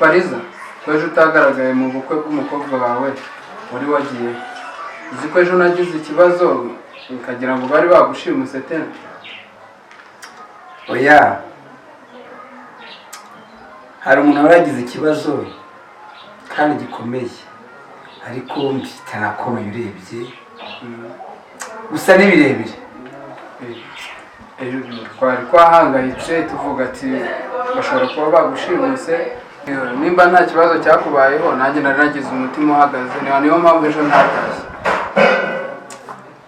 Papa Liza, ko ejo utagaragaye mu bukwe bw'umukobwa wawe, wari wagiye? Uzi ko ejo nagize ikibazo nkagira ngo bari bagushimuse tena? Oya, hari umuntu wari yagize ikibazo kandi gikomeye, ariko kitanakomeye urebye, gusa ni birebire. Ejo twari twahangayitse, tuvuga ati bashobora kuba bagushimuse. Nimba nta kibazo cyakubayeho, nanjye nari nagize umutima uhagaze, niyo mpamvu ejo ntatashye.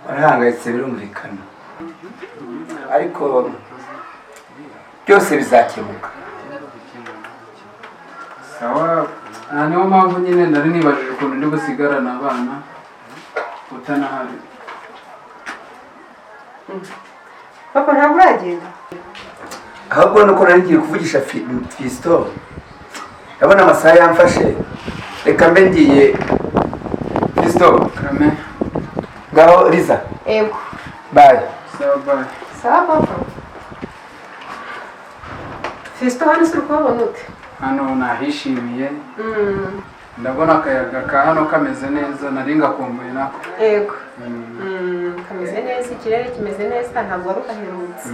Warahangayitse birumvikana, ariko byose bizakemuka. Sawa, aha niyo mpamvu nyine nari nibajije ukuntu ndi busigarane abana utanahari. Papa, ntabwo uragenda? Ahubwo nuko nari ngiye kuvugisha Fiston, ndabona amasaha yamfashe, reka mbe ngiye. Fiston. Karame. Ngaho Liza. Ego. Bye. Sawa, bye. Sawa papa. Fiston, hano se uri kuhabona ute? Hano nahishimiye, ndabona akayaga ka hano kameze neza, nari ngakumbuye nako. Ego. Kameze neza, ikirere kimeze neza, ntabwo wari ugaherutse.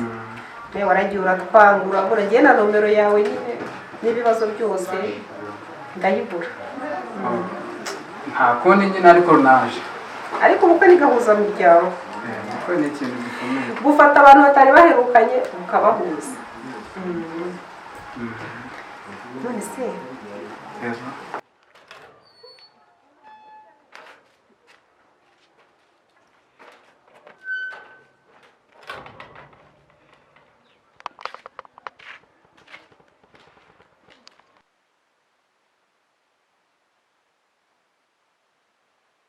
Nawe waragiye uratwanga, urabura, ngiye na nomero yawe nyine n'ibibazo byose ndayibura. Nta kundi nyine, ariko naje. Ariko ubukwe ni gahuzamiryango. Ubukwe ni ikintu gikomeye. Gufata abantu batari baherukanye ukabahuza. None se? Yego.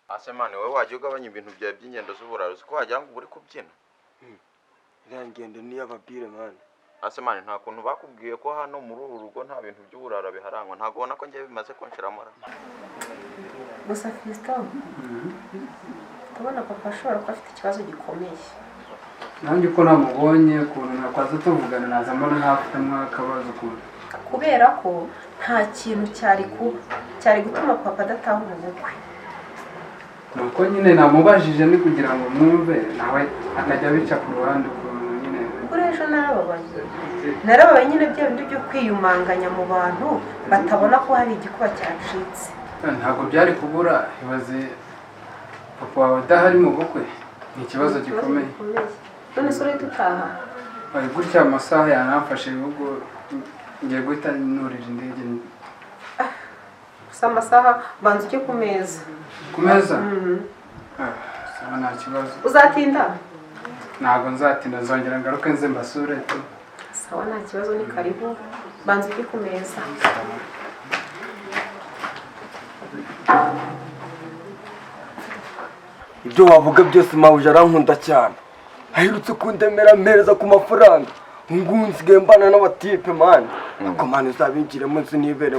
Ase man, wowe wajya ugabanya ibintu byawe by'ingendo z'uburaro, uzi ko wagira ngo uba uri kubyina? Iriya ngendo ni iy'ababire, man. Ase man, nta kuntu bakubwiye ko hano muri uru rugo nta bintu by'uburara biharangwa? Ntabwo ubona ko njyewe bimaze kunshiramo ra? Gusa Fiston, ndabona papa ashobora kuba afite ikibazo gikomeye. Nanjye uko namubonye, ukuntu nakwaza tuvugana, naza mbona ntafitemo akabazo ukuntu. Kubera ko nta kintu cyari kuba cyari gutuma papa adataha ubu bukwe. Nuko nyine namubajije ni kugira ngo mwumve, nawe akajya abica ku ruhande ukuntu nyine. Kuri ejo narababaye, narababaye nyine, bya bindi byo kwiyumanganya mu bantu batabona ko hari igikuba cyacitse. Ntabwo byari kubura. Ibaze papa wawe adahari mu bukwe, ni ikibazo gikomeye. None se urahita utaha? Bari gutya, amasaha yanamfashe, ubwo ngiye guhita nurira indege. Gusa amasaha, banza ujye ku meza. Ku meza? Mhm. Ah, sawa, nta kibazo. Uzatinda? Ntabwo nzatinda, nzongera ngaruke nze mbasure tu. Sawa, nta kibazo, ni karibu, banza ujye ku meza. Ibyo wavuga byose, mabuja arankunda cyane, aherutse kundemera mpereza ku mafaranga, ngubu nsigaye mbana n'abatipe, man. Ariko man, uzabinjiremo nzi nibere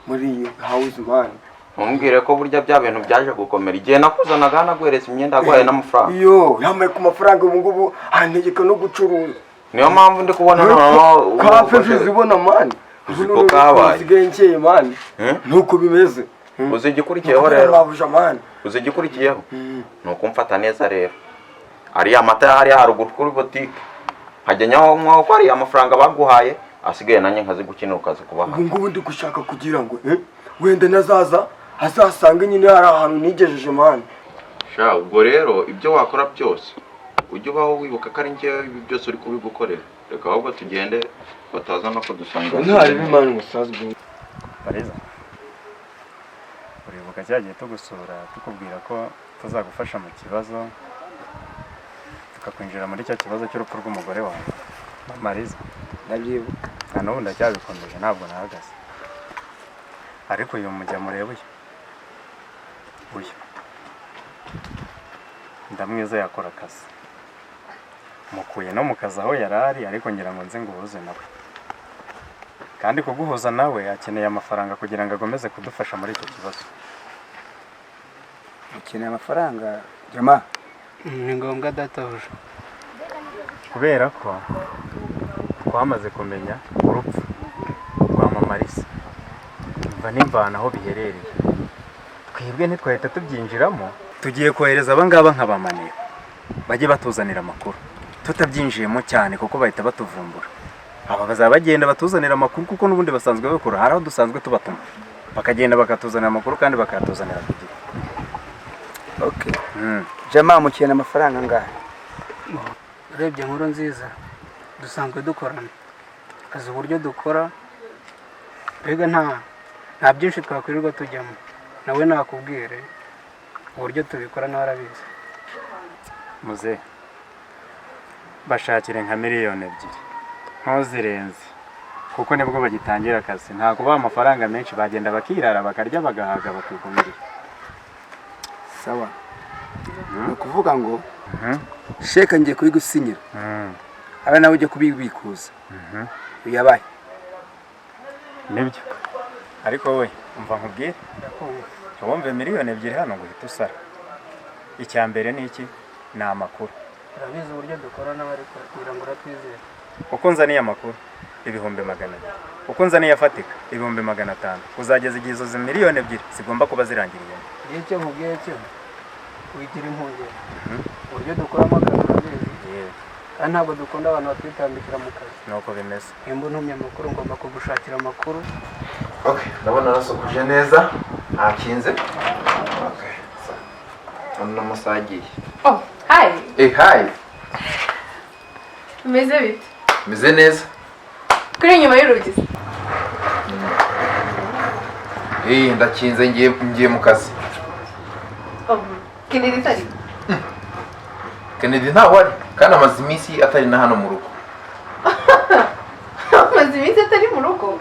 muri iyi house, man. Ntumbwire ko burya bya bintu byaje gukomera igihe nakuzanaga hano aguhereza imyenda, aguhaye n'amafaranga. Iyo yambaye ku mafaranga, ubu ngubu antegeka no gucuruza. Niyo mpamvu ndi kubona noneho Kafe zibona, man. Uzi ko kabaye. Nsigaye nkeye, man. Nuko bimeze. Uzi igikurikiyeho rero? Mabuja, man. Uzi igikurikiyeho? Ni ukumfata neza rero, ariya mata hariya haruguru kuri botike nkajya nyanywaho, ko ariya amafaranga baguhaye asigaye nanjye nkazigukinira ukaza kubaha. Ubu ngubu ndi gushaka kugira ngo wenda nazaza azasanga nyine hari ahantu nigejeje, man. Sha, ubwo rero ibyo wakora byose ujye ubaho wibuka ko ari njyewe ibi byose uri kubigukorera. Reka ahubwo tugende bataza no kudusanga. Ntari man, umusaza. Bariza, uribuka cya gihe tugusura tukubwira ko tuzagufasha mu kibazo, tukakwinjira muri cya kibazo cy'urupfu rw'umugore wawe Mama Liza? Ndabyibuka. Na n'ubu ndacyabikomeje, ntabwo nahagaze. Ariko uyu mujya mureba, uyu ndamwizeye, akora akazi, mukuye no mu kazi aho yari ari, ariko ngira ngo nze nguhuze nawe. Kandi kuguhuza nawe, akeneye amafaranga kugira ngo agomeze kudufasha muri icyo kibazo. Ukeneye amafaranga, jama? Ni ngombwa, databuja. Kubera ko twamaze kumenya urupfu rwa Mama Lisa. Imva n'imvano aho biherereye, twebwe ntitwahita tubyinjiramo. Tugiye kohereza abangaba nka bamaneko, bajye batuzanira amakuru tutabyinjiyemo cyane, kuko bahita batuvumbura. Aba bazaba bagenda batuzanira amakuru, kuko n'ubundi basanzwe babikora. Hari aho dusanzwe tubatuma, bakagenda bakatuzanira amakuru kandi bakayatuzanira ku gihe. Okay. Jama, mukena amafaranga angahe? Urebye inkuru nziza, dusanzwe dukorana, azi uburyo dukora. Mbega nta byinshi twakwirirwa tujyamo nawe, nakubwire uburyo tubikora, nawe arabizi. Muze bashakire nka 2 miliyoni, ntuzirenze, kuko nibwo bagitangira akazi. Nta kubaha amafaranga menshi, bagenda bakirara, bakarya, bagahaga, bakigumirira. Sawa, ni ukuvuga ngo sheke ngiye kubigusinyira, aba nawe ujya kubibikuza uyabaye. Nibyo, ariko we umva nkubwire, ntiwumve 2 miliyoni hano ngo uhite usara. Icya mbere ni iki? Ni amakuru. Urabizi uburyo dukora nawe, ariko kugira ngo uratwizere. Uko nzaniye amakuru 200,000, uko nzaniye afatika 500,000, kuzageza igihe izo 2 miliyoni zigomba kuba zirangiriyemo. Igihe icyo nkubwiye cyo wigira impungenge, uburyo dukoramo akazi urabizi, kandi ntabwo dukunda abantu batwitambikira mu kazi. Nuko bimeze. Nimba untumye amakuru, ngomba kugushakira amakuru. Okay, ndabona nasukuje neza, ntakinze. Okay, none amasaha agiye. Oh, hi. Eh, hi. Umeze bite? Meze neza. Kuri inyuma y'urugi se? Eh, ndakinze, ngiye mu kazi. Oh, Kennedy itari. Kennedy ntaho ari, kandi amaze iminsi atari na hano mu rugo. Amaze iminsi atari mu rugo.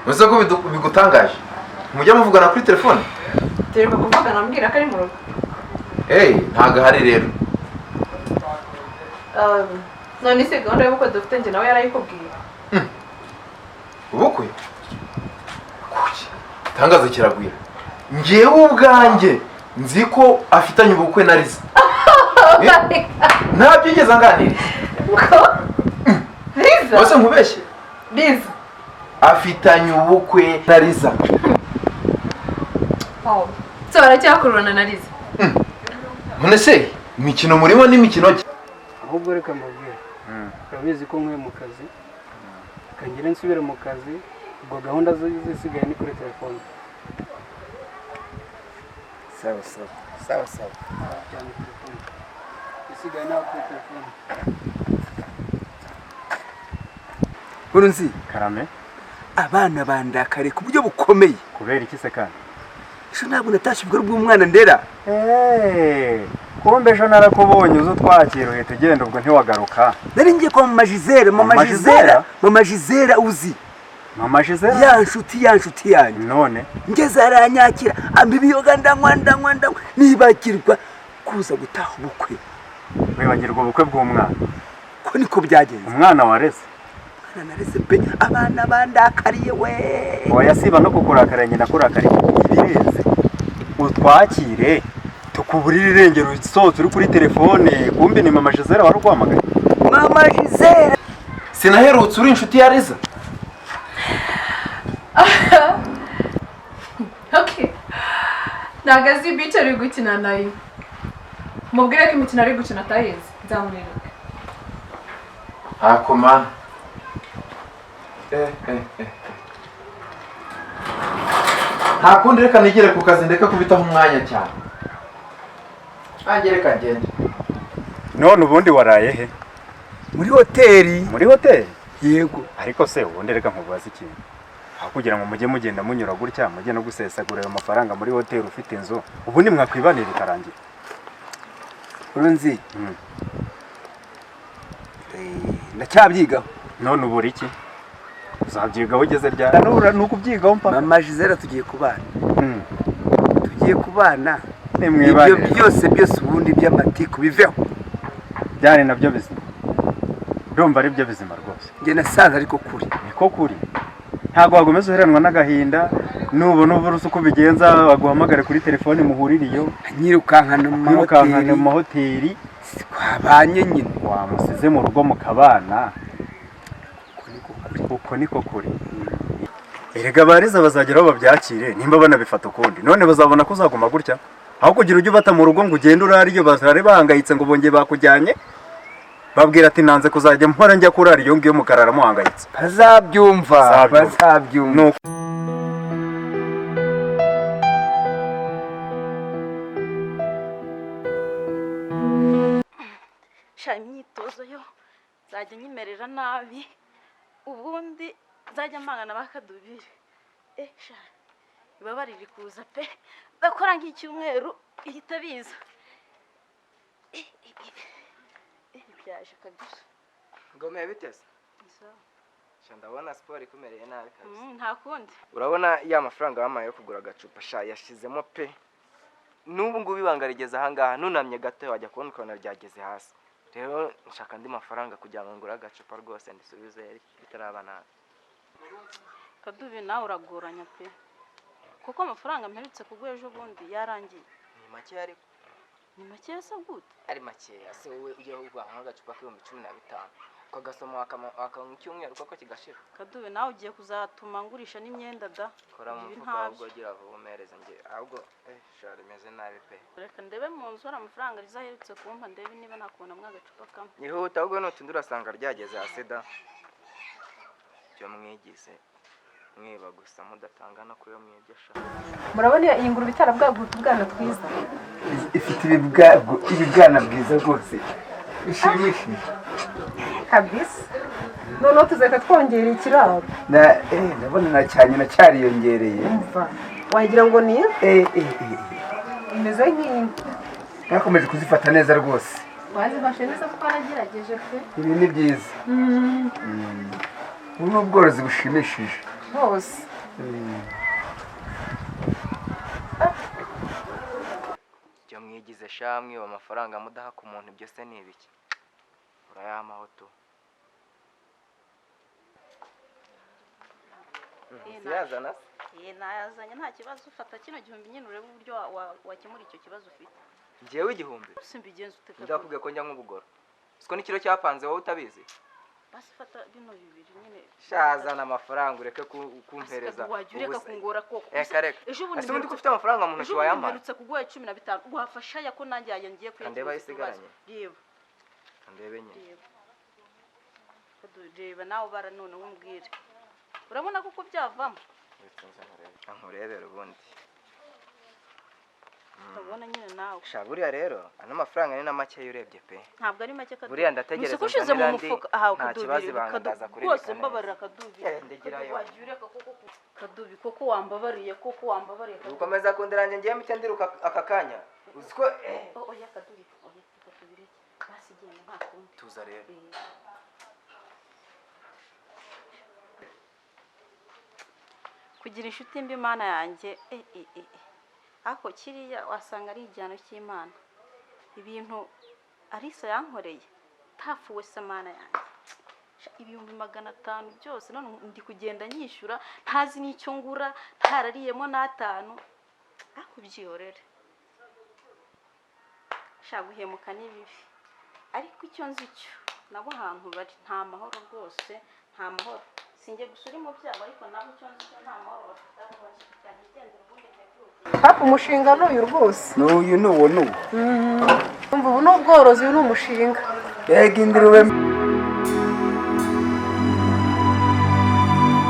Uzi ko bigutangaje? Mujya muvugana kuri telefone? Tuheruka kuvugana ambwira ko ari mu rugo. Eh, ntago ahari rero. None se gahunda y'ubukwe dufite njye nawe yarayikubwiye? Ubukwe? Kuki? Itangazo kiragwira. Njyewe ubwanjye nzi ko afitanye ubukwe na Liza. Eh, ntabyo yigeze anganiriza. Ko? Liza? Bose nkubeshye? Liza. Afitanye ubukwe na Liza. Oh. So baracyakururana na Liza? None se imikino murimo n'imikino ki? Ahubwo reka mbabwire, urabizi ko nkuye mu kazi, reka ngire nsubire mu kazi. Ubwo gahunda zo zisigaye ni kuri telefone. Sawa sawa sawa sawa. Cyane, telefone isigaye nawe kuri telefone. Nkuru nzi. Karame. Abana bandakare ku buryo bukomeye. Kubera iki se kandi? Ejo ntabwo natashye ubwo bw'umwana ndera. Kumbe ejo narakubonye uza utwakira, uhita ugenda, ubwo ntiwagaruka. Nari ngiye kwa mama Gisele, mama. Mama Gisele. Gisele? Mama Gisele uzi. Mama Gisele? Ya nshuti yanjye. None? Ngeze aranyakira, ampa ibiyoga, ndanywa, ndanywa, ndanywa, nibagirwa kuza gutaha ubukwe. Wibagirwa ubukwe bw'umwana? Ko niko byagenze. Umwana wareze? Umwana nareze pe, abana bandakariye we. Oya, siba no kukurakara, nyina kurakariye ibirenze. Utwakire tukuburire irengero, usohotse uri kuri telefone, kumbe ni mama Gisele wari uguhamagaye. Mama Gisele. Sinaherutse uri inshuti ya Liza. Okay. Ntabwo azi beach ari gukina nayo. Mubwire ko imikino ari gukina atayizi. Nzamwereka. Ntako mana. Eh, eh, eh. Nta kundi, reka nigere ku kazi, ndeke kubitaho umwanya cyane. Nanjye reka ngende. None ubundi waraye he? Muri hoteli. Muri hoteli? Yego. Ariko se ubundi reka nkubaze ikintu, aho kugira ngo mujye mugenda munyura gutya, mujye no gusesagura ayo mafaranga muri hoteli ufite inzu, ubundi mwakwibanira bikarangira. Nzi. Ndacyabyigaho. None ubura iki? Uzabyigaho ugeze ryari? Nubura ni ukubyigaho mpaka. Mama Gisele tugiye kubana. Tugiye kubana. Ibyo Nimwibanire. byose byose ubundi by'amatiku biveho. Byari nabyo bizima, ndumva ari byo bizima rwose. Njye nasanze ariko kuri. Niko kuri, ntabwo wagomeza uheranwa n'agahinda. Nubona ubura uko ubigenza, baguhamagare kuri telefone muhurire iyo. Nyirukankana mu Kwirukankana mu mahoteli. mahoteli. Twabanye nyine. Wamusize mu rugo mukabana, uko niko kuri. Erega bariza bazageraho babyakire nimba banabifata ukundi. None bazabona ko uzaguma gutya. Aho kugira ujye ubata mu rugo ngo ugende urare iyo bazare bahangayitse ngo bongeye bakujyanye. Babwira ati nanze kuzajya mpora njya kurara iyo ngiyo mukarara muhangayitse. Bazabyumva, bazabyumva. Sha imyitozo yo nzajya nyimerera nabi ubundi nzajya mpangana bakadubire. Sha ibaba riri kuza pe, ndakora nk'icyumweru ihita biza. Byaje kabisa. Ngomeye biteze. Sha ndabona siporo ikumereye nabi kabisa. Nta kundi. Urabona ya mafaranga bamaye yo kugura agacupa sha yashizemo pe. N'ubu ngubu ibanga rigeze aha ngaha nunamye gato wajya kubona ukabona ryageze hasi. Rero nshaka andi mafaranga kugira ngo ngure agacupa rwose ndisubize bitaraba nabi. Kadubi nawe uragoranya pe. Kuko amafaranga mperutse kuguha ejo bundi yarangiye. Ni make ariko. Ni make se gute? Ari make ase wowe ujya uguha nk'agacupa k'ibihumbi 15 ukagasoma wakanywa icyumweru koko kigashira. Kadubi nawe ugiye kuzatuma ngurisha n'imyenda da. Kora mu mufuka ahubwo gira vuba umereze nge ahubwo sha rimeze nabi pe. Reka ndebe mu nzu hari amafaranga rizaherutse kumpa ndebe niba nakubona mwa agacupa kamwe. Nihuta ahubwo nutinda urasanga ryageze hasi da. Byo mwigize mwiba gusa mudatanga no kuyo mwibye sha. Murabona iyi ngurube itarabwaguta ubwana twiza. Ifite ibibwana bwiza rwose. Bishimishije. Kabisa. Noneho tuzahita twongera ikiraro. Na ndabona na cyane na cyariyongereye. Umva. Wagira ngo ni imeze nk'inka. Nakomeje kuzifata neza rwose. Wazifashe neza twaragerageje pe. Ibi ni byiza. Ubu ni ubworozi bushimishije. Bose. Ibyo mwigize sha mwiba amafaranga mudaha ku muntu ibyo se ni ibiki? Urayamaho tu. Siyazana se? Nayazanye nta kibazo, ufata kino gihumbi nyine urebe uburyo wakemura icyo kibazo ufite. Njyewe igihumbi? Simbigenza ute? Ndakubwiye ko njya nk'ubugoro. Siko n'ikiro cyapanze wowe utabizi? Basi fata bino bibiri nyine. Shazana amafaranga ureke kumpereza. Wajya ureka kungora koko. Reka. Ese ubundi ko ufite amafaranga mu ntoki wayamara? Mperutse kuguha 15 wafasha ya ko nanjye ngiye kuyakemura. Ndeba isigaranye. Reba. Ndebe nyine. Reba nawe bara none umbwire. Urabona kuko byavamo? Ankurebera ubundi. Urabona nyine nawe. Sha buriya rero ano mafaranga ni na make urebye pe. Ntabwo ari make Kadubi. Buriya ndategereza nzanira ushize mu mufuka aha Kadubi. Rwose mbabarira Kadubi. Wagiye ureka koko Kadubi koko wambabariye koko wambabariye. Ukomeza kundiranje ngiye mite ndiruka aka kanya. Uziko oya Kadubi oya Kadubi basi genda nta kundi. Tuza rero. Kugira inshuti mbi Mana yanjye ako kiriya wasanga ari igihano cy'Imana. Ibintu Arisa yankoreye tafuwe se Mana yanjye. 500,000 byose none ndi kugenda nyishyura ntazi n'icyo ngura ntarariyemo n'atanu. Akubyihorere. Sha guhemuka ni bibi. Ariko icyo nzi cyo nabo ahantu bari nta mahoro rwose, nta mahoro. Sinjye gusa uri mu byabo ariko nabo icyo nzi cyo nta mahoro bafite aho bari. Papa umushinga n'uyu rwose. N'uyu n'uwo n'uwo. Umva ubu ni ubworozi, uyu ni umushinga. Mbega ingurube.